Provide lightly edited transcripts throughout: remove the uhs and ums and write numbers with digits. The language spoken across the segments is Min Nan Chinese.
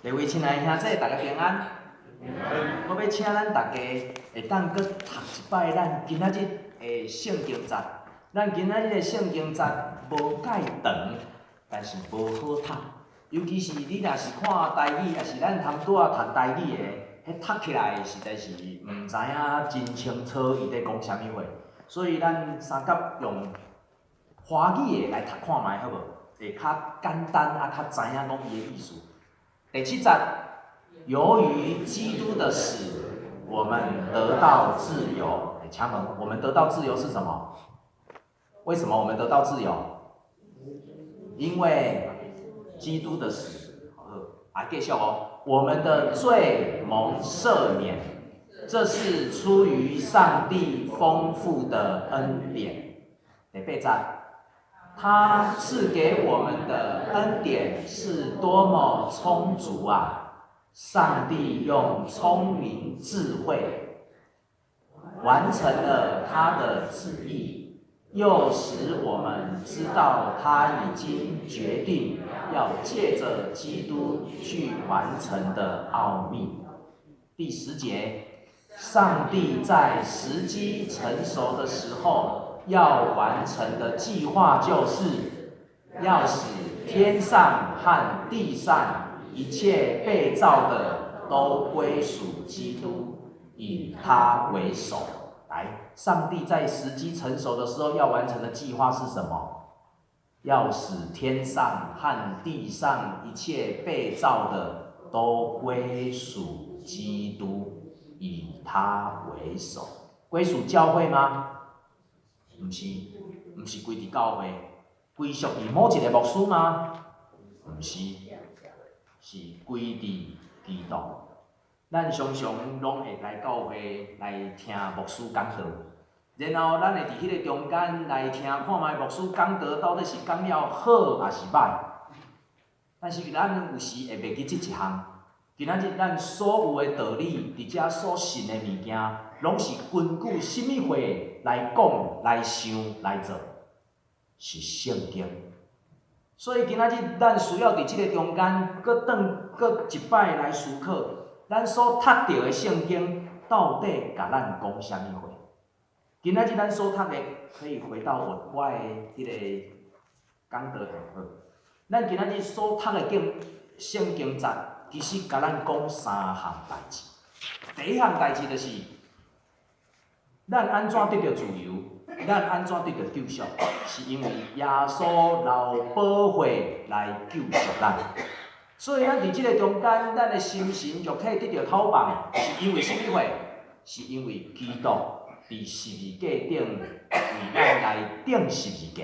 各位親愛的兄弟，大家平安。我欲請咱大家會當閣讀一擺咱今仔日的聖經節。咱今仔日的聖經節無蓋長，但是無好讀。尤其是你若是看台語，抑是咱頭拄仔讀台語的，彼讀起來實在是毋知影真清楚伊咧講啥物話。所以咱相佮用華語的來讀看覓好無？會較簡單啊，較知影講伊的意思。第七節，由於基督的死，我們得到自由。請問，我們得到自由是什麼？為什麼我們得到自由？因為基督的死。好，啊，繼續哦。我們的罪蒙赦免，這是出於上帝豐富的恩典。第八節，他賜給我們的恩典是多麼充足啊！上帝用聰明智慧完成了他的旨意，又使我們知道他已經決定要借着基督去完成的奧秘。第10節，上帝在時機成熟的時候要完成的計劃，就是要使天上和地上一切被造的都歸屬基督，以他為首。來，上帝在時機成熟的時候要完成的計劃是什麼？要使天上和地上一切被造的都歸屬基督，以他為首。歸屬教會嗎？毋是，毋是歸佇教會，歸屬佇某一個牧師嗎？毋是，是歸佇基督。咱常常攏會來教會來聽牧師講道，然後咱會佇彼个中間來聽看覓牧師講道到底是講了好抑是䆀。但是咱有時會袂記這一項。今仔日咱所有的道理，佇遮所信的物件，攏是根據啥物話來講、來想、來做？是聖經。所以今仔日咱需要佇這个中間，閣轉閣一擺來思考，咱所讀著的聖經到底共咱講啥物話？今仔日咱所讀的，可以回到我的彼个講道現場。咱今仔日所讀的經聖經節，其實共咱講三項代誌。第一項代誌就是，咱按怎得著自由？咱按怎得著救贖？是因為耶穌流寶血來救贖咱。所以咱佇這个中間，咱的心神就可以得著透放，是因為啥物話？是因為基督佇十字架頂為咱來釘十字架，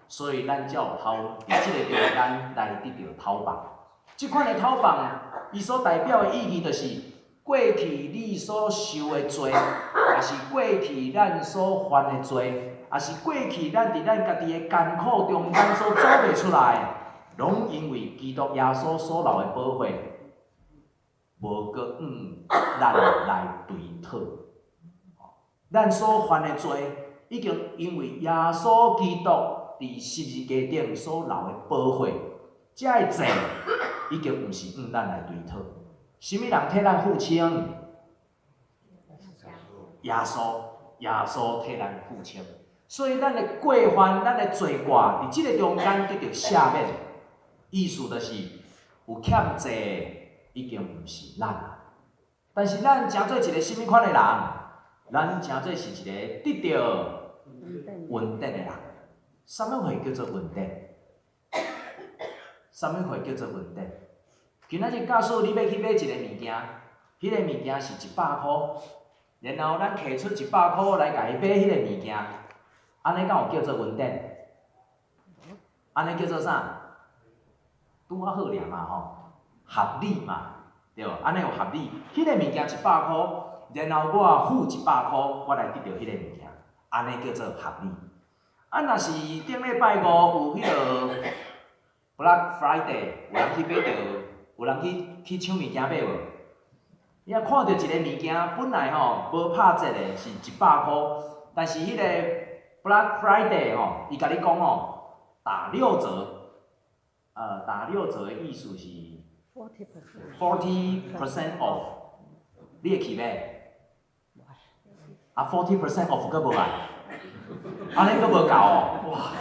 所以咱才有通佇這个中間來得著透放。這款的透放，伊所代表的意義就是，過去你所受的罪，抑是過去咱所犯的罪，抑是過去咱佇咱家己的艱苦中間所走袂出來，攏因為基督耶穌所流的寶血，無閣向咱來追討。咱所犯的罪，已經因為耶穌基督佇十字架頂所流的寶血，這个債已經毋是向咱來追討。啥物人替咱付清？耶穌，耶穌替咱付清。所以咱的過犯、咱的罪過，佇這个中間得著赦免。意思就是有欠債的已經毋是咱。但是咱成做一个啥物款的人？咱成做是一個得著恩典的人。啥物話叫做恩典？啥物話叫做恩典？今仔日假使你欲去買一个物件，彼个物件是100箍，然後咱提出一百箍來共伊買彼个物件，按呢敢有叫做恩典？按呢叫做啥？拄仔好爾嘛吼，合理嘛，對無？按呢有合理。彼个物件一百箍，然後我付一百箍，我來得著彼个物件，按呢叫做合理。啊，若是頂禮拜五有彼个 Black Friday，有人去買著，有人去搶物件買無？你若看著一个物件，本來吼無拍折的，是一百箍，但是彼个 Black Friday 吼，伊共你講吼打六折，打六折的意思是40%。 40% off，你會去買？啊，40% off 閣無愛，按呢閣無夠哦，哇！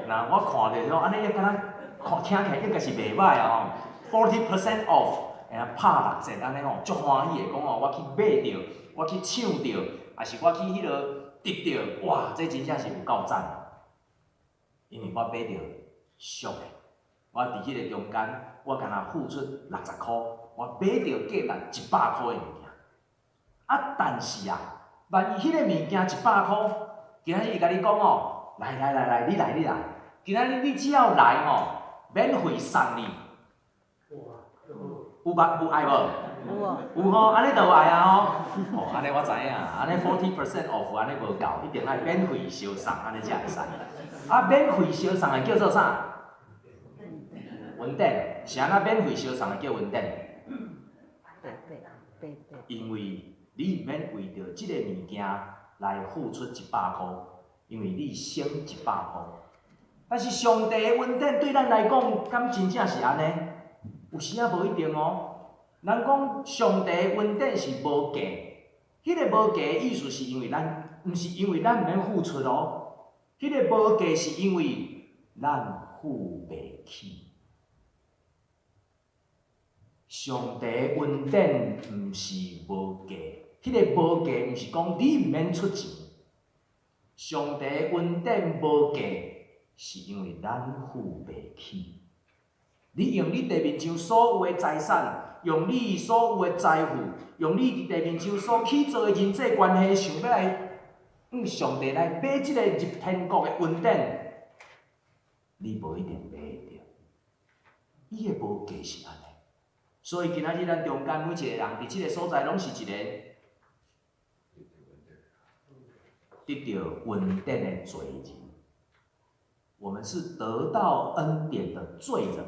若我看著說按呢，敢若看聽起來應該是袂䆀啊吼。40% off，會啊拍六折按呢吼，足歡喜的講吼，我去買著，我去搶著，抑是我去彼落得著，哇！這真正是有夠讚。因為我買著俗的，我佇彼個中間，我干焦付出60箍，我買著價值100箍的物件。啊，但是啊，萬一彼个物件100箍，今仔日伊共你講哦，來來來來，你來你來，今仔日你只要來吼，免費送你。有捌有愛無？有哦。有吼，按呢就有愛啊吼。哦，按呢我知影，按呢 40% off 按呢無夠，一定愛免費相送，按呢才會使。啊，免費相送的叫做啥？恩典，是按怎免費相送的叫恩典？因為你毋免為著這個物件來付出一百箍，因為你省一百箍。但是上帝的恩典對咱來講，敢真正是按呢？有時仔無一定哦。人講上帝的恩典是無價，彼個無價的意思是因為咱，毋是因為咱毋免付出哦。彼個無價是因為咱付袂起。上帝的恩典毋是無價，彼個無價毋是講你毋免出錢。上帝的恩典無價，是因為咱付袂起。你用你地面上所有的財產，用你所有的財富，用你佇地面上所去做的人際關係，想欲來向上帝來買這個入天國的恩典，你無一定買會著。伊的無價是按呢，所以今仔日咱中間每一個人佇這個所在，攏是一個得著恩典的罪人。我們是得到恩典的罪人，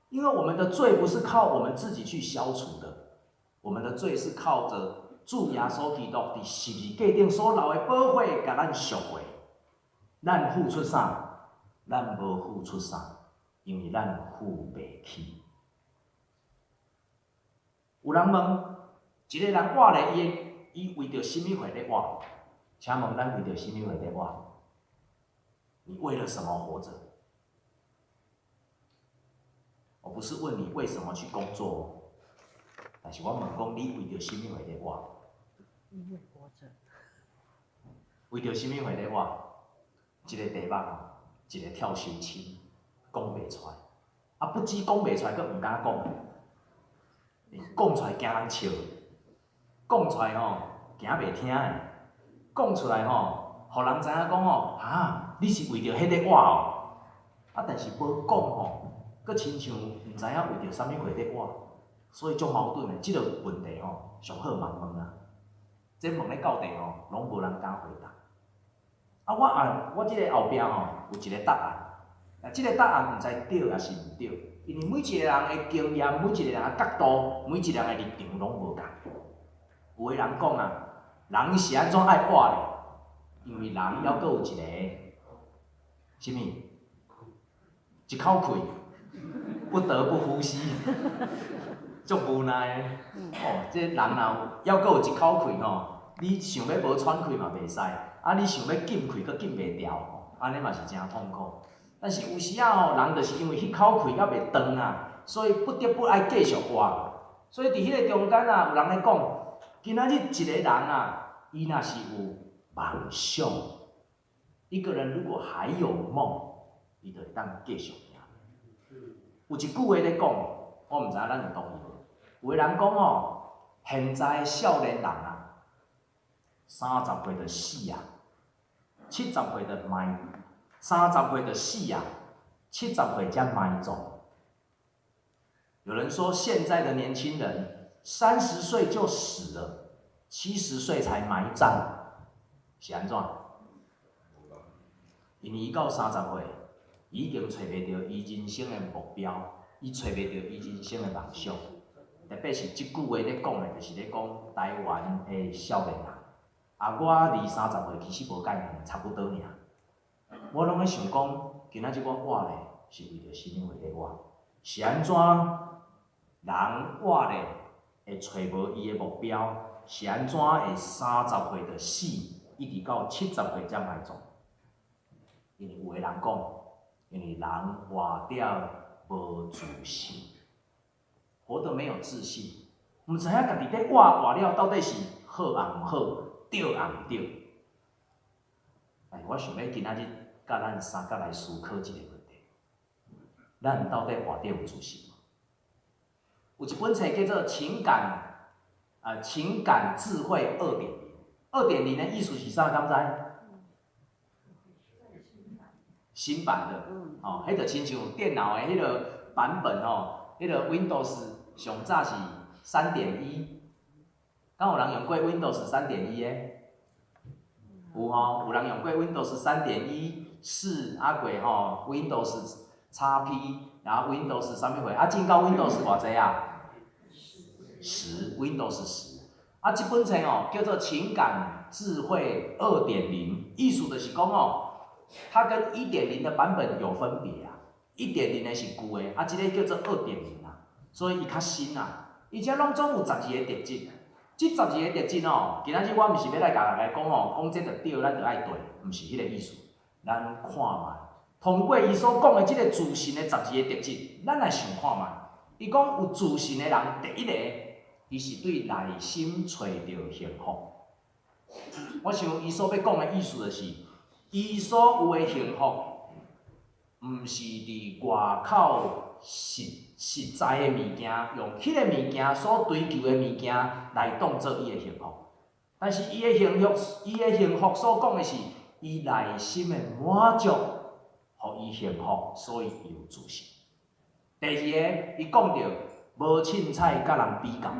因為我們的罪不是靠我們自己去消除的，我們的罪是靠着主耶穌基督佇十字架頂所流的寶血，共咱贖回。咱付出啥？咱無付出啥，因為咱付袂起。有人問，一個人活咧，伊為著啥物貨咧活？請問咱為著啥物貨咧活？你為了什麼活着？我不是問你為什麼去工作，但是我問講你為著啥物貨咧活？因為活著。為著啥物貨咧活？一個題目，一個跳傷深，講袂出來。啊，不止講袂出來，閣毋敢講。講出來驚人笑，講出來吼驚袂聽的，講出來吼，予人知影講吼，哈，你是為著彼个活哦。啊，但是無講吼，閣親像毋知影為著啥物貨咧活，所以足矛盾的。這個問題吼，上好茫問啊。這問咧到底吼，攏無人敢回答。啊，我後我這个後壁吼有一個答案，啊，這個答案毋知對抑是毋對，因為每一個人的經驗、每一個人的角度、每一個人的立場攏無仝。有的人講啊，人是按怎愛活咧？因為人猶閣有一個啥物？一口氣，不得不呼吸，足無奈的。哦，這人若猶閣有一口氣吼，你想欲無喘氣嘛袂使，啊，你想欲禁氣閣禁袂牢，按呢嘛是誠痛苦。但是有時仔吼，人就是因為彼口氣猶袂斷啊，所以不得不愛繼續活。所以佇彼个中間啊，有人咧講，今仔日一個人啊，伊若是有夢想，一個人如果還有夢，伊就會當繼續行。有一句話咧講，我毋知影咱有同意無？有的人講吼，現在少年人啊，30歲就死啊，70歲就埋，30歲就死啊，70歲才埋葬。有人說，現在的年輕人30歲就死了，70歲才埋葬，是按怎？因為伊到30歲，已經揣袂著伊人生的目標，伊揣袂著伊人生的夢想。特別是這句話咧講的，就是咧講台灣的少年人。啊，我離30歲其實無介遠，差不多爾。我攏咧想講，今仔日我活咧是為著啥物貨咧活？是按怎人活咧會揣無伊的目標？是按怎會30歲就死，一直到70歲才埋葬？因為有的人講，因為人活著無自信，活得沒有自信，毋知影家己咧活活了到底是好抑毋好，對抑毋對。哎，我想欲今仔日佮咱相共來思考一个問題：咱到底活得有自信無？有一本冊叫做《情感智慧二點零》。2.0的意思是啥？敢知？新版的，哦，彼就親像電腦的彼个版本吼，彼个 Windows 上早是3.1，敢有人用過 Windows 三點一的？有吼，有人用過 Windows 3.1、4啊過吼，Windows XP，然後 Windows 啥物貨？啊，進到 Windows 偌濟啊？十，Windows 10。啊，這本冊哦叫做《情感智慧二點零》，意思就是講哦，它跟1.0的版本有分別啊。1.0的是舊的，啊，這个叫做二點零啊，所以伊較新啊。伊遮攏總有十二个特質，這十二个特質哦，今仔日我毋是欲來共大家講哦，講這就對，咱就愛對，毋是彼个意思。咱看覓，通過伊所講的這个自信的十二个特質，咱來想看覓。伊講有自信的人，第一个，伊是對內心揣著幸福。我想伊所欲講的意思就是，伊所有的幸福，毋是佇外口實實在的物件，用彼个物件所追求的物件來當做伊的幸福。但是伊的幸福，伊的幸福所講的是，伊內心的滿足，予伊幸福，所以伊有自信。第二个，伊講著無凊彩佮人比較。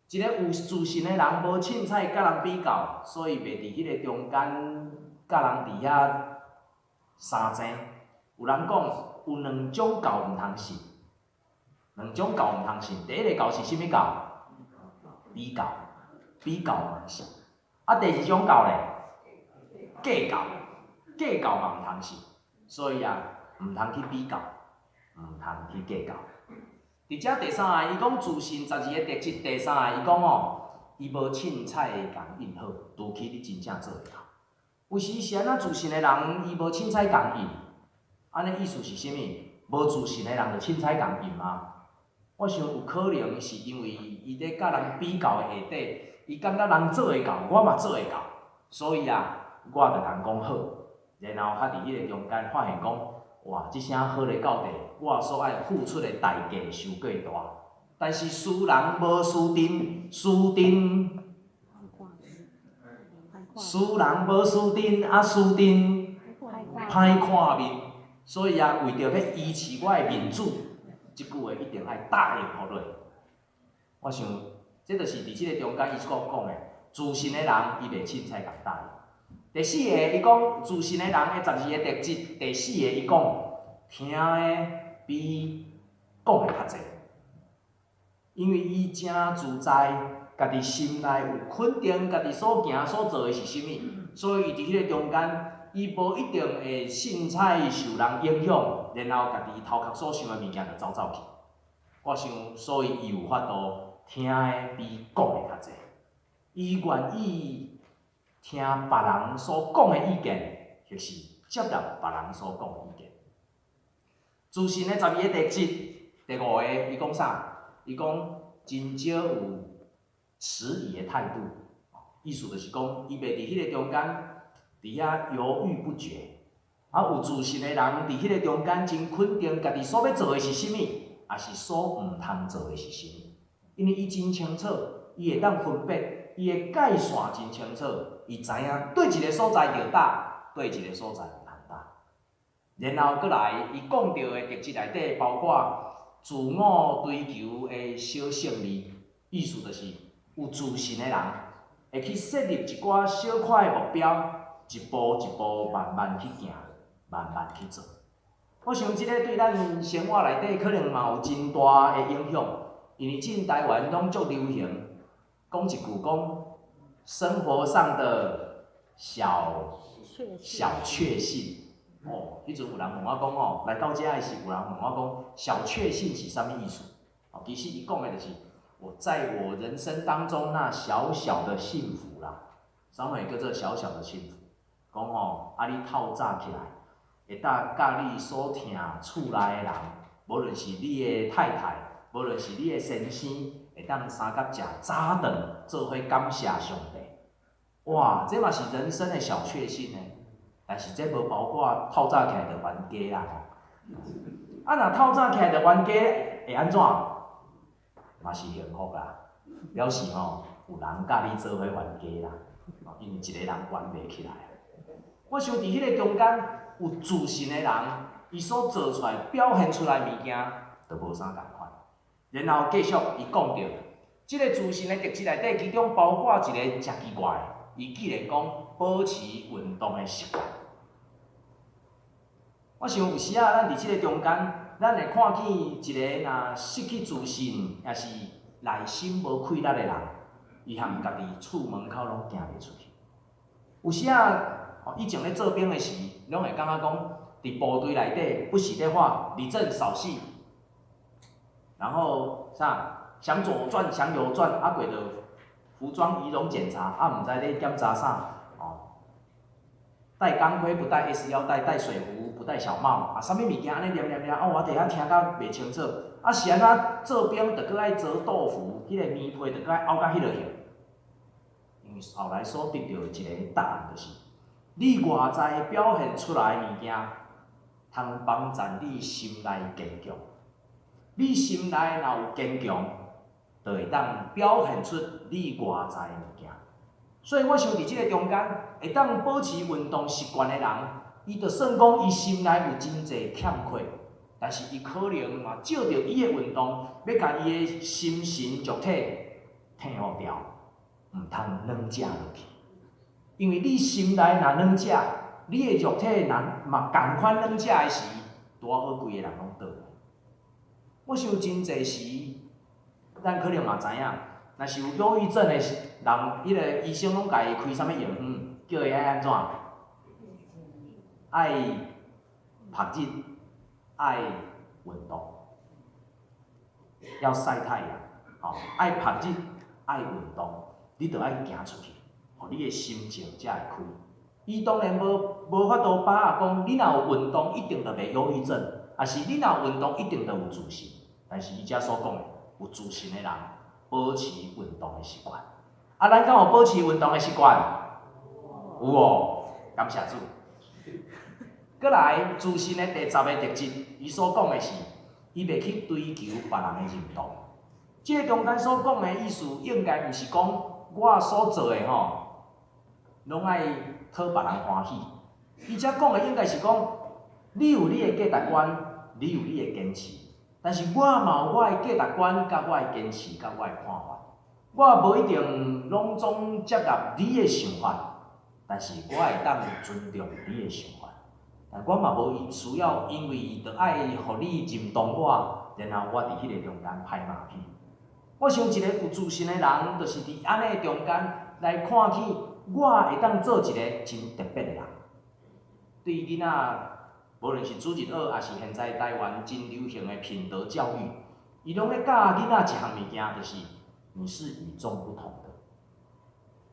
一个有自信的人，無凊彩佮人比較，所以袂佇彼个中間佮人佇遐相爭。有人講有兩種教毋通信，兩種教毋通信。第一个教是啥物教？比較，比較毋通信。啊，第二種教咧，計較，計較嘛毋通信。所以啊，毋通去比較，毋通去計較。佇遮第三个，伊講自信十二個特質，第三个伊講哦，伊無凊彩會共應好，除去你真正做會到。有時是按怎自信的人，伊無凊彩共應，按呢意思是啥物？無自信的人就凊彩共應嗎？我想有可能是因為伊咧佮人比較的下底，伊感覺人做會到，我嘛做會到，所以啊，我就共講好，然後較佇彼個中間發現講，哇，這聲好咧到底，我所愛付出的代價傷過大。但是輸人無輸陣，輸陣，輸人無輸陣，啊輸陣歹看面。所以啊，為著欲維持我的面子，這句話一定愛答應予落。我想，這就是佇這個中間伊所講的，自信的人伊袂凊彩共答應。第四个，伊講自信的人的十二个特質。第四个，伊講聽的比講的較濟，因為伊誠自在，家己心內有肯定，家己所行所做的是啥物，所以伊佇彼個中間，伊無一定會凊彩受人影響，然後家己頭殼所想的物件就走走去。我想，所以伊有法度聽的比講的較濟，伊願意聽別人所講的意見，或是接納別人所講的意見。自信的十二個特質，第五个，伊講啥？伊講真少有遲疑的態度，意思就是講，伊袂佇彼个中間，佇遐猶豫不決。啊，有自信的人佇彼個中間真肯定家己所欲做的是啥物，抑是所毋通做的是啥物。因為伊真清楚，伊會當分別，伊的界線真清楚，伊知影佗一个所在著踏，佗一个所在毋通踏。然後閣來，伊講著的特質內底包括自我追求的小勝利，意思就是有自信的人會去設立一寡小塊的目標，一步一步慢慢去行，慢慢去做。我想這个對咱生活內底可能嘛有真大的影響，因為進台灣攏足流行講一句講生活上的小小確幸。哦，彼陣有人問我講吼，來到遮的時，有人問我講，小確幸是啥物意思？哦，其實伊講的就是我在我人生當中那小小的幸福啦。啥物叫做小小的幸福？講吼，啊你透早起來，會當佮你所疼厝內的人，無論是你的太太，無論是你的先生，會當相佮食早頓，做伙感謝上帝。哇，這嘛是人生的小確幸呢。但是這無包括透早起來就冤家啦吼。啊，若透早起來就冤家，會按怎？嘛是幸福啦，表示吼有人佮你做伙冤家啦。因為一個人冤袂起來。我想佇彼个中間有自信的人，伊所做出來、表現出來物件，就無啥仝款。然後繼續伊講著，這个自信的特質內底，其中包括一个誠奇怪的，伊竟然講保持運動的習慣。我想有時仔咱佇這个中間，咱會看見一个若失去自信，抑是內心無氣力的人，伊含家己厝門口攏行袂出去。有時仔，以前咧做兵的時，攏會感覺講，佇部隊內底不時咧喊立正稍息，然後啥向左轉向右轉，啊過著服裝儀容檢查，啊毋知咧檢查啥，哦，戴鋼盔不戴 S 腰帶，戴水壺不戴小帽，啊，啥物物件按呢念念念，啊，我佇遐聽甲袂清楚，啊是按怎做兵著閣愛折豆腐，彼个棉被著閣愛拗甲彼落去。因為後來所得著的一个答案就是，你外在表現出來的物件，通幫助你心內堅強。你心內若有堅強，就會當表現出你外在的物件。所以我想佇這个中間，會當保持運動習慣的人，伊就算講伊心內有真濟欠缺，但是伊可能嘛藉著伊的運動，欲共伊的心神肉體退予掉，毋通軟食落去。因為你心內若軟食，你的肉體若嘛仝款軟食的時，拄仔好規个人攏倒。我想真濟時，咱可能嘛知影，若是有憂鬱症的人，彼个醫生攏共伊開啥物藥方，叫伊愛按怎？愛曝日，愛運動，要曬太陽，吼，愛曝日，愛運動，你著愛行出去，予你的心情才會開。伊當然無法度把握講，你若有運動，一定就袂憂鬱症，抑是你若有運動，一定就有自信。但是伊遮所講的，有自信的人，保持運動的習慣。啊，咱敢有保持運動的習慣？有哦，感謝主。閣來，自信的第10个特質，伊所講的是，伊袂去追求別人的認同。這个中間所講的意思，應該毋是講我所做的吼，攏愛討別人歡喜。伊遮講的應該是講，你有你的價值觀，你有你的堅持，但是我嘛有我的價值觀、佮我的堅持、佮我的看法。我無一定攏總接納你的想法，但是我會當尊重你的想法。但我嘛無需要，因為著愛予你認同我，然後我佇彼个中間拍馬屁。我想一個有自信的人，就是佇按呢中間來看見，我會當做一個真特別的人。對囡仔，無論是主日學，抑是現在台灣真流行的品德教育，伊攏咧教囡仔一項物件，就是你是與眾不同的，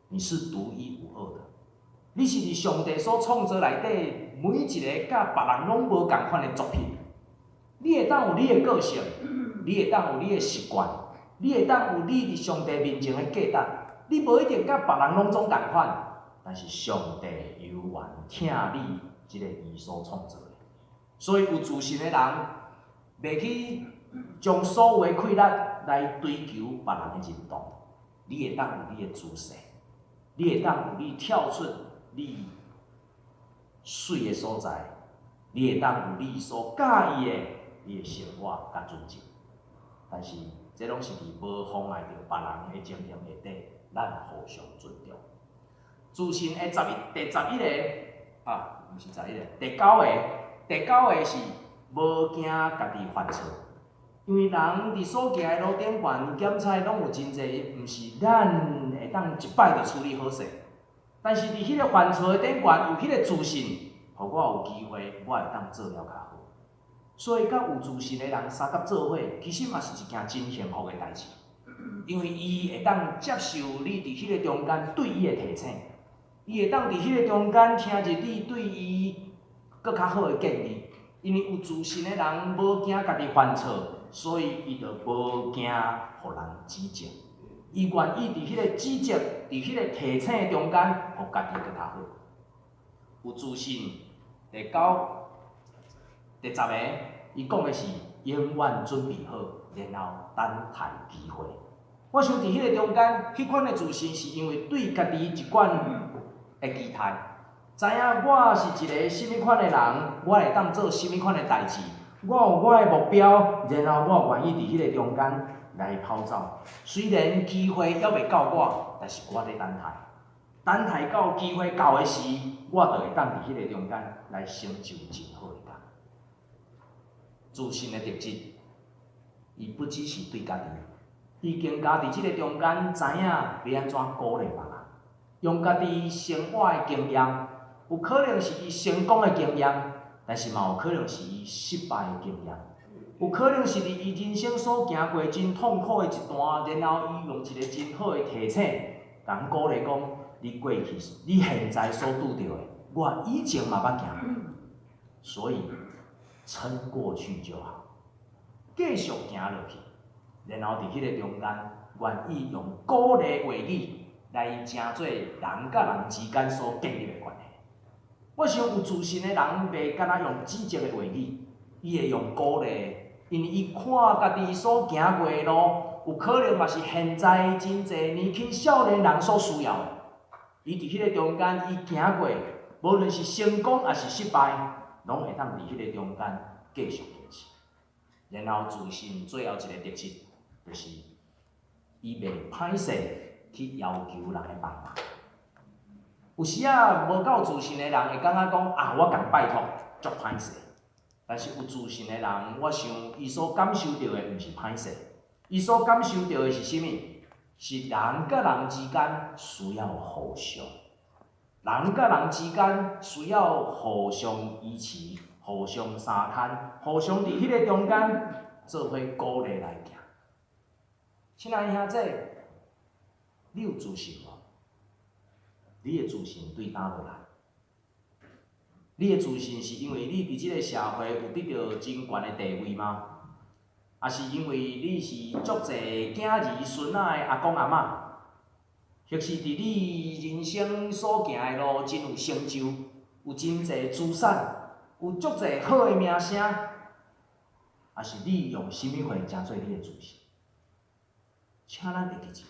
你是獨一無二的，你是佇上帝所創造內底每一个佮別人攏無仝款的作品。你會當有你的個性，你會當有你的習慣，你會當有你佇上帝面前的價值。你無一定佮別人攏總仝款，但是上帝猶原疼你這个伊所創造的。所以有自信的人，袂去將所有的氣力來追求別人的認同。你會當有你的姿勢，你會當有你跳出你媠的所在，你會當有你所佮意的你的生活佮準則。但是這攏是佇無妨礙著別人的情形下底，咱互相尊重。自信的十一第11个啊，毋是十一个，第九个，第九个是無驚家己犯錯，因為人佇所行的路頂懸檢查攏有真濟，毋是咱會當一擺就處理好勢。但是佇彼个犯錯的頂懸有彼个自信，予我有機會，我會當做了較好。所以，佮有自信的人相佮做伙，其實嘛是一件真幸福的代誌，因為伊會當接受你佇彼个中間對伊的提醒，伊會當佇彼个中間聽著你對伊閣較好的建議。因為有自信的人無驚家己犯錯，所以伊就無驚予人指責。伊願意佇彼個指責、佇彼個提醒的中間，予家己閣較好。有自信，第九、第十個，伊講的是永遠準備好，然後等待機會。我想佇彼个中間，彼款的自信是因為對家己一貫的期待，知影我是一个啥物款的人，我會當做啥物款的代誌，我有我的目標，然後我願意佇彼个中間來跑走。雖然機會猶未到我，但是我佇等待，等待到機會到的時，我就會當佇彼个中間來成就真好的工。自信的特質，伊不只是對家己，伊更加佇這个中間知影欲按怎鼓勵別人，用家己生活的經驗，有可能是伊成功的經驗，但是嘛有可能是伊失敗的經驗，有可能是佇伊人生所行過真痛苦的一段，然後伊用一个真好的提醒，共鼓勵講：你過去、你現在所拄著的，我以前嘛捌行過，所以撐過去就好，繼續行落去，然後佇彼个中間，願意用鼓勵話語來成做人佮人之間所建立的關係。我想有自信的人，袂干焦用指責的話語，伊會用鼓勵，因為伊看家己所行過的路，有可能嘛是現在真濟年輕少年人所需要的。伊佇彼个中間，伊行過，無論是成功抑是失敗，攏會當佇彼个中間繼續堅持。然後自信最後一个特質，就是伊袂歹勢去要求人的幫忙。有時仔無夠自信的人會感覺講啊，我共拜託，足歹勢。但是有自信的人，我想伊所感受著的毋是歹勢，伊所感受著的是啥物？是人佮人之間需要互相，人佮人之間需要互相支持、互相相牽、互相佇彼个中間做伙鼓勵來行。親愛的兄弟，你有自信無？你的自信對佗落來？你的自信是因為你佇這个社會有得著真懸的地位嗎？抑是因為你是足濟囝兒孫仔的阿公阿嬤，或是佇你人生所行的路真有成就，有真濟資產，有足濟好的名聲，抑是你用啥物貨成做你的自信？請咱會記住，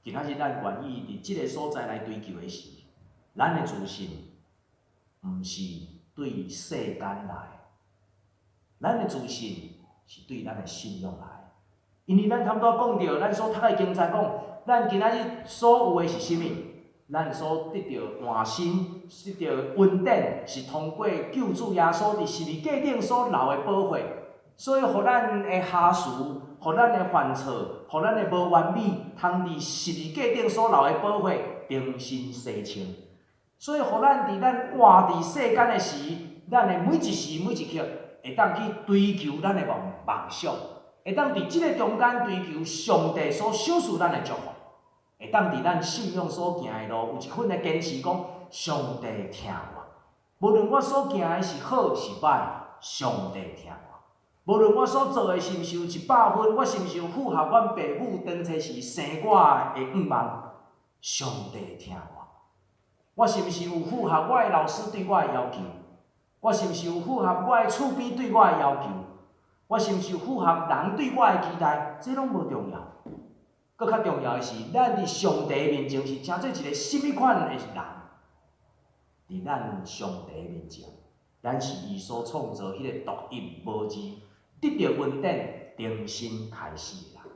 今仔日咱願意佇這个所在來追求的是，咱的自信，毋是對世間來，咱的自信是對咱的信仰來。因為咱拄才講著，咱所讀的經節講，咱今仔日所有的是啥物？咱所得著換新、得著恩典，是通過救主耶穌佇十字架頂所流的寶血，所以予咱的瑕疵、予咱的犯錯、予咱的無完美，通佇十字架頂所流的寶血重新洗清。所以，予咱佇咱活佇世間的時，咱的每一時每一刻，會當去追求咱的夢夢想，會當佇這个中間追求上帝所賞賜咱的祝福，會當佇咱信仰所行的路有一份的堅持，講上帝疼我，無論我所行的是好是歹，上帝疼我。無論我所做的是毋是有100分，我是毋是有符合阮爸母當初時生我的願望，上帝疼我。我是毋是有符合我的老師對我的要求？我是毋是有符合我的厝邊對我的要求？我是毋是有符合人對我的期待？這攏無重要。閣較重要的是，咱佇上帝面前是成做一个啥物款的人？佇咱上帝面前，咱是伊所創造彼个獨一無二、得著恩典、重新開始的人。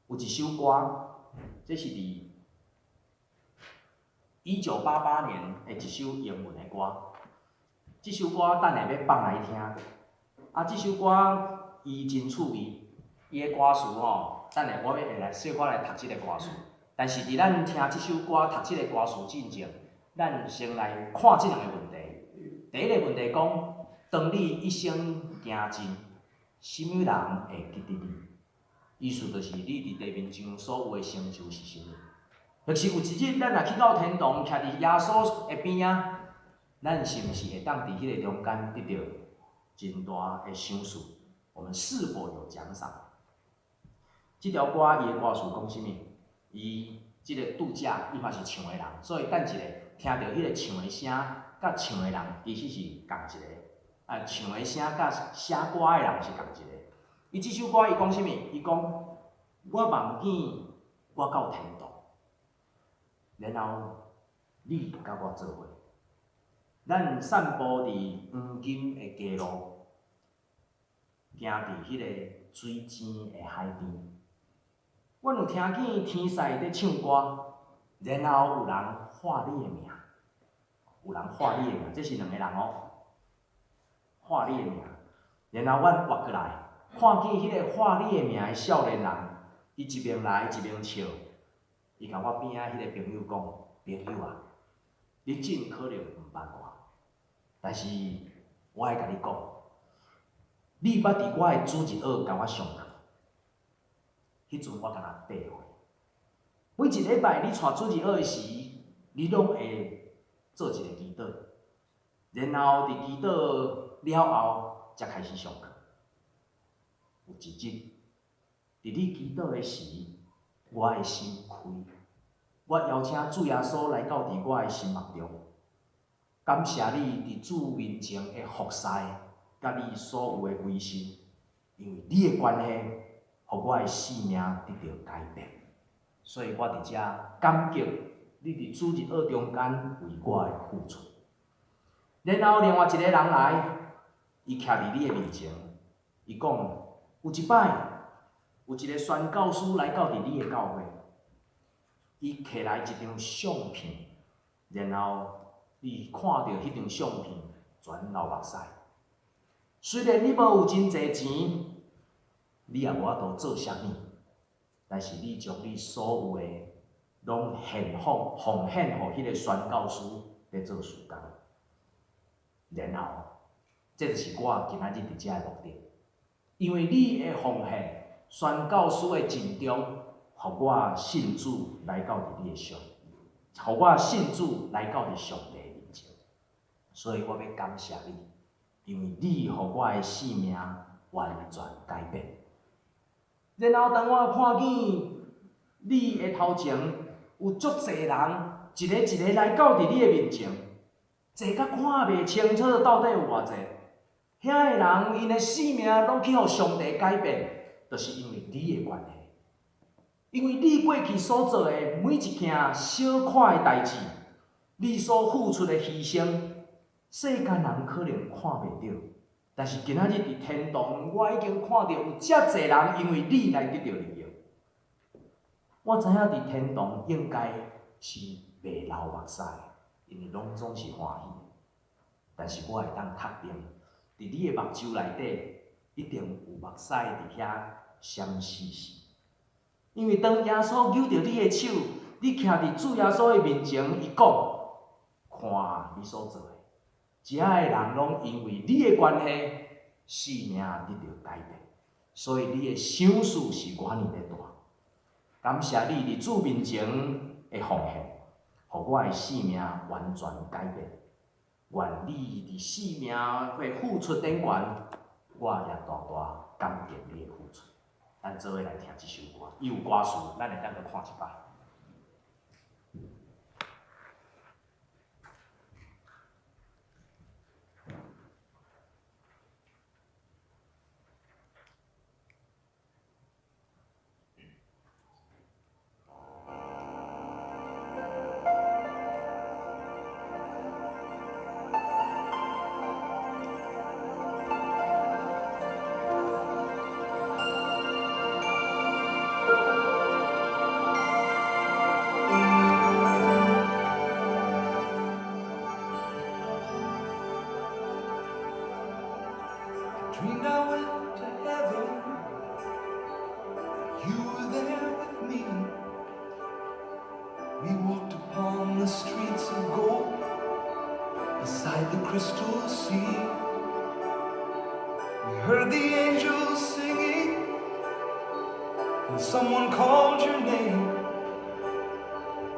有一首歌，這是佇1988年的一首英文的歌。這首歌等下欲放來聽。啊，這首歌伊真趣味，伊的歌詞吼，等下我欲會來小可來讀這个歌詞。但是佇咱聽這首歌、讀這个歌詞進前，咱先來看這兩个問題。第一个問題講，當你一生行盡，啥物人會記得你？意思就是你佇地面上所有的成就是啥物？若是有一日咱若去到天堂，徛佇耶穌的邊仔，咱是毋是會當佇彼个中間得著真大的賞賜？我們是否有獎賞？這條歌伊的歌詞講啥物？伊這个度假，伊嘛是唱的人，所以等一下聽著彼个唱的聲，佮唱的人其實是仝一个。啊，唱的聲佮寫歌的人是仝一个。伊這首歌伊講啥物？伊講我夢見我到天堂，然後你佮我做伙，咱散步佇黃金的街路，行佇彼個水晶的海邊。阮有聽見天使佇唱歌，然後有人喊你的名，有人喊你的名，這是兩个人哦，喊你的名。然後阮活過來，看見彼个喊你的名的少年人，伊一邊來一邊笑，伊共我邊仔彼个朋友講：朋友啊，你真可能毋捌我，但是我愛共你講，你捌佇我的主日學共我上課。彼陣我敢若8歲，每一禮拜你帶主日學的時，你攏會做一个祈禱，然後佇祈禱了後，才開始上課。有一日，佇你祈禱的時，我的心開，我邀請主耶穌來到佇我的心目中，感謝你佇主面前的服侍，佮你所有的威信，因為你的關係，予我的生命得著改變，所以我佇遮感激你佇主日學中間為我的付出。然後另外一个人來，伊徛佇你的面前，伊講有一擺有一个宣教師來到佇你的教會，伊摕來一張相片，然後你看著彼張相片全流目屎。雖然你無有真濟錢，你也無法度做啥物，但是你將你所有的攏獻奉奉獻予彼个宣教師佇做事工。然後，這就是我今仔日佇遮的目的，因為你的奉獻，宣教師的盡忠，予我信主來到佇你的上，予我信主來到佇上帝面前，所以我欲感謝你，因為你予我的生命完全改變。然後當我看見你的頭前有足濟人，一个一个來到佇你的面前，濟甲看袂清楚到底有偌濟。遐个人𪜶的生命攏去予上帝改變，就是因為你的關係。因為你過去所做的每一件小塊的代誌，你所付出的犧牲，世間人可能看袂著。但是今仔日佇天堂，我已經看著有遮濟人因為你來得著利益。我知影佇天堂應該是袂流目屎，因為攏總是歡喜的。但是我會當確定，佇你的目睭內底，一定有目屎佇遐閃爍爍。因為當耶穌揪著你的手，你徛佇主耶穌的面前，伊講：看你所做的。遮的人攏因為你的關係，生命得著改變，所以你的賞賜是偌爾的大。感謝你佇主面前的奉獻，予我的生命完全改變。願你佇生命的付出頂懸，我也大大感激你的付出。咱做伙來聽這首歌，伊有歌詞，咱會當閣看一擺。 Dreamed I went to heaven, you were there with me. We walked upon the streets of gold. Crystal sea. We heard the angels singing, and someone called your name.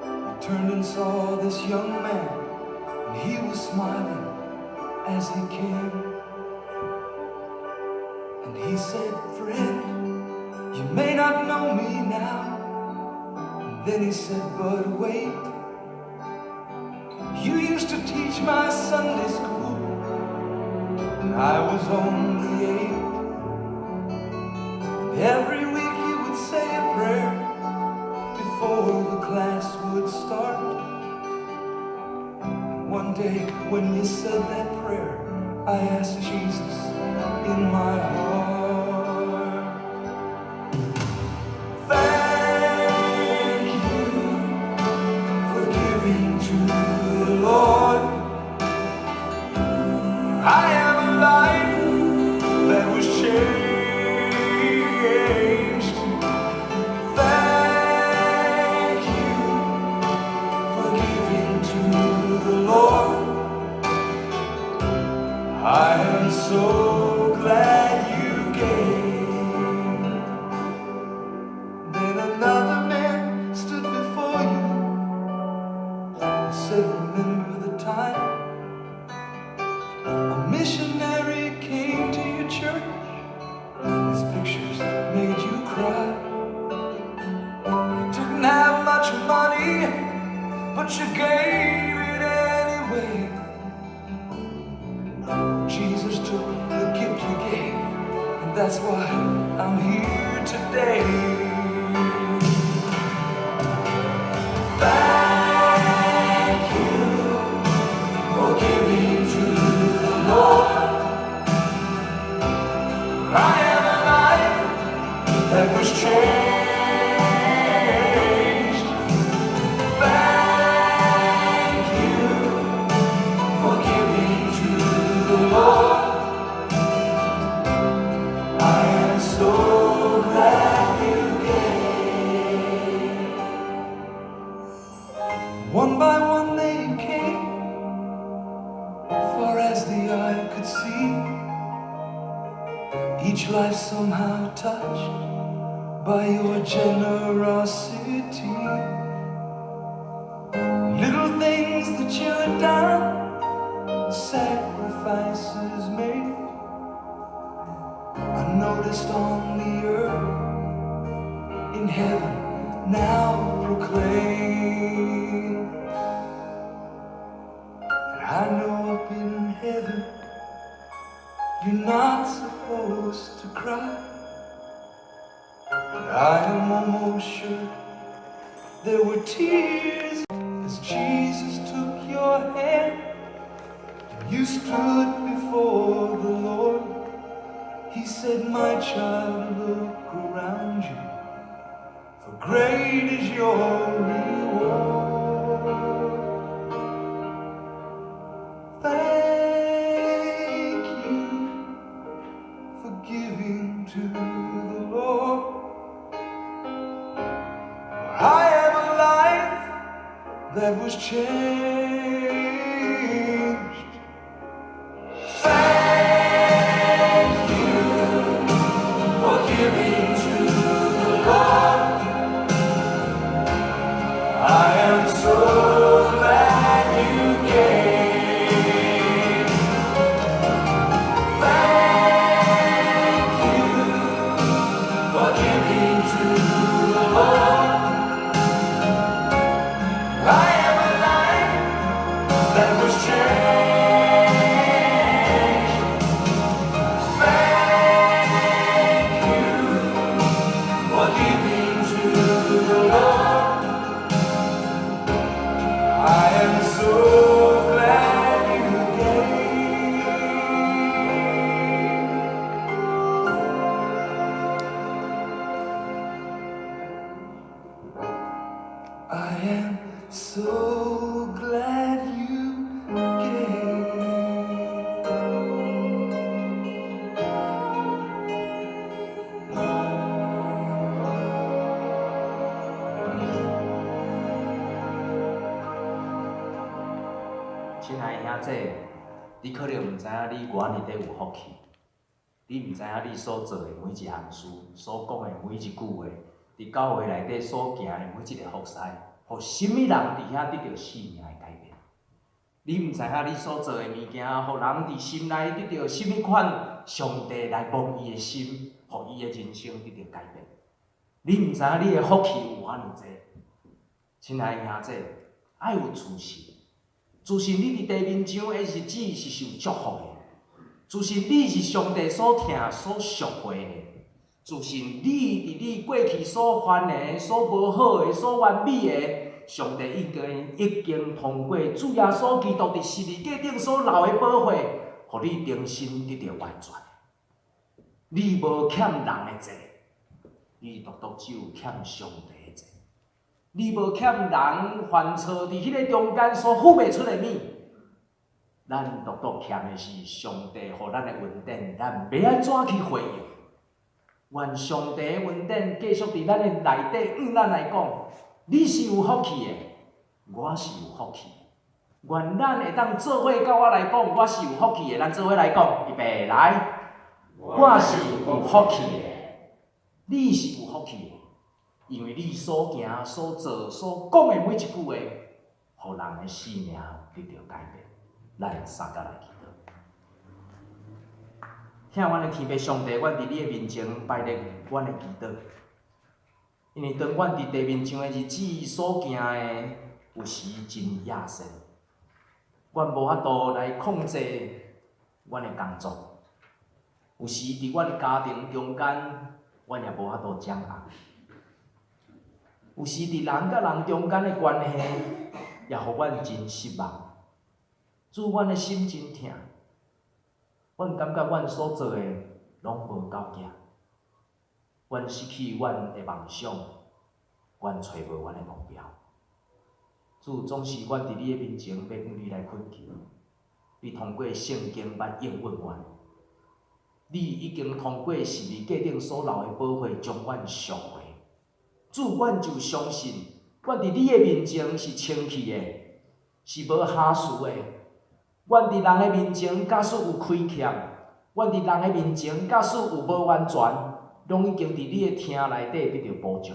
You turned and saw this young man, and he was smiling as he came. And he said, "Friend, you may not know me now." And then he said, "But wait. You used to teach my Sunday school when I was only 8. And every week you would say a prayer before the class would start. And one day when you said that prayer, I asked Jesus in my heart. Thank you for giving to the Lord. I am a life that was changed. Thank you for giving to the Lord. I am so glad you gave. Then another man stood before you and said, "Remember the time a missionary came to your church? His pictures made you cry. You didn't have much money, but you gave it anyway. Jesus took the gift you gave, and that's why I'm here today." Thank you for giving to the Lord. I am a life that was changed. Thank you for giving to the Lord. I am so glad you gave. One by one they came, far as the eye could see. Each life somehow touched by your generosity. Little things that you had done, sacrifices made, unnoticed on the earth, in heaven now proclaim. And I know up in heaven you're not supposed to cry. But I am almost sure there were tears as Jesus took your hand and you stood before the Lord. He said, "My child, look around you, for great is your reward." Thank you for giving to the Lord. For I am a life that was changed. Thank you for giving to the Lord. I am so glad you gave. Thank you for giving to the Lord. I am a life that was changed. Thank you for giving to the Lord. I am so glad you gave. I am so glad you gave. 親愛的兄弟，你可能毋知影你偌爾底有福氣，你毋知影你所做的每一項事，所講的每一句話，佇教會內底所行的每一个服侍，予啥物人佇遐得著生命的改變。你毋知影你所做的物件，予人佇心內得著啥物款上帝來摸伊的心，予伊的人生得著改變。你毋知影你的福氣有偌爾濟。親愛的兄弟，愛有自信，自信你佇地面上的日子是受祝福的，自信你是上帝所疼、所贖回的，自信你佇你過去所犯的、所無好的、所完美的，上帝已經通過主耶穌基督佇十字架頂所流的寶血，予你重新得著完全。你無欠人的債，你獨獨只有欠上帝的債。你無欠人犯錯佇彼个中間所付袂出的物，咱獨獨欠的是上帝予咱的恩典，咱欲按怎去回應？願上帝的恩典繼續佇咱的內底，向咱來講，你是有福氣的，我是有福氣的。願咱會當做伙佮我來講，我是有福氣的。咱做伙來講，預備來，我是有福氣的，你是有福氣的。因為你所行、所做、所講的每一句話，予人的生命得著改變。咱三甲來祈禱。疼阮的天父上帝，阮佇你的面前擺列阮的祈禱。因為當阮佇地面上的日子所行的，有時真野性，阮無法度來控制阮的工作，有時佇阮家庭中間，阮也無法度掌握。有時佇人佮人中間的關係，也予阮真失望。主，阮的心真疼，阮感覺阮所做的攏無夠行，阮失去阮的夢想，阮揣無阮的目標。主，總是阮佇你的面前欲向你來懇求，你通過聖經捌應允阮，你已經通過十字架頂所流的寶血，將阮贖回。主，阮就相信，阮佇你的面前是清氣的，是無瑕疵的。阮佇人的面前，假使有虧欠，阮佇人的面前，假使有無完全，攏已經佇你的疼內底得著保障。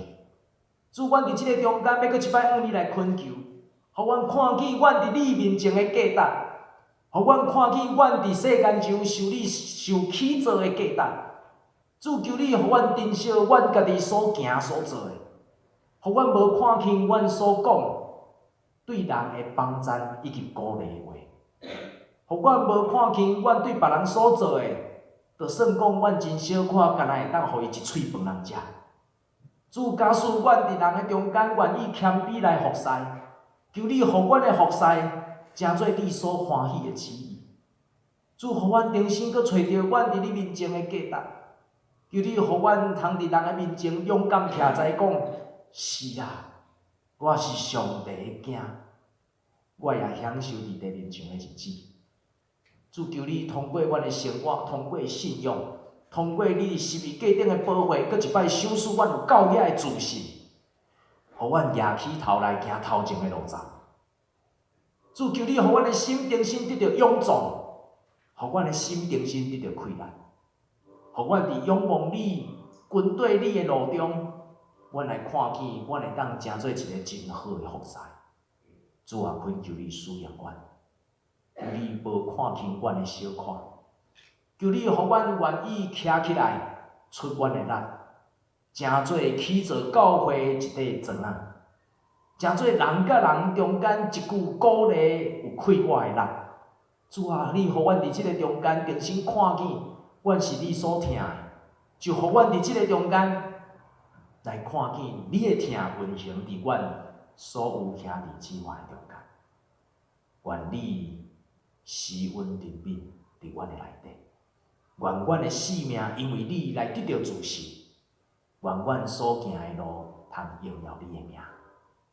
主，阮佇這个中間，欲閣一擺向你來懇求，予阮看見阮佇你面前的價值，予阮看見阮佇世間上受你受起造的價值。主，求你予阮珍惜阮家己所行所做的，予阮無看輕阮所講對人的幫贊以及鼓勵話，予阮無看輕阮對別人所做的，就算講阮真小可，敢若會當予伊一喙飯通食。主，假使阮佇人的中間願意謙卑來服侍，求你予阮的服侍成做你所歡喜的旨意。主，予阮重新閣揣著阮佇你面前的價值。求你予阮通佇人的面前勇敢徛在講，是啊，我是上帝的囝，我也享受佇地面上的日子。主，求你通過阮的生活，通過信仰，通過你十字架頂的寶血，閣一擺賞賜阮有夠額的自信，予阮舉起頭來行頭前的路走。主，求你予阮的心重新得著勇壯，予阮的心重新得著氣力，予阮佇仰望你、跟綴你的路中，阮來看見，阮會當成做一个真好的服侍。主啊，懇求你使用阮，求你無看輕阮的小可，求你予阮願意徛起來，出阮的力，成做起造教會一塊磚仔，成做人佮人中間一句鼓勵有快活的力。主啊，你予阮佇這个中間重新看見，阮是你所疼的，就予阮佇這个中間來看見你的疼運行佇阮所有兄弟姊妹中間。願你施恩憐憫佇阮的內底，願阮的生命因為你來得著自信，願阮所行的路通榮耀你的名。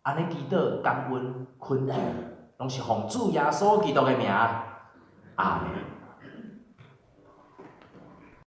按呢祈禱、感恩、懇求，攏是奉主耶穌基督的名。阿們。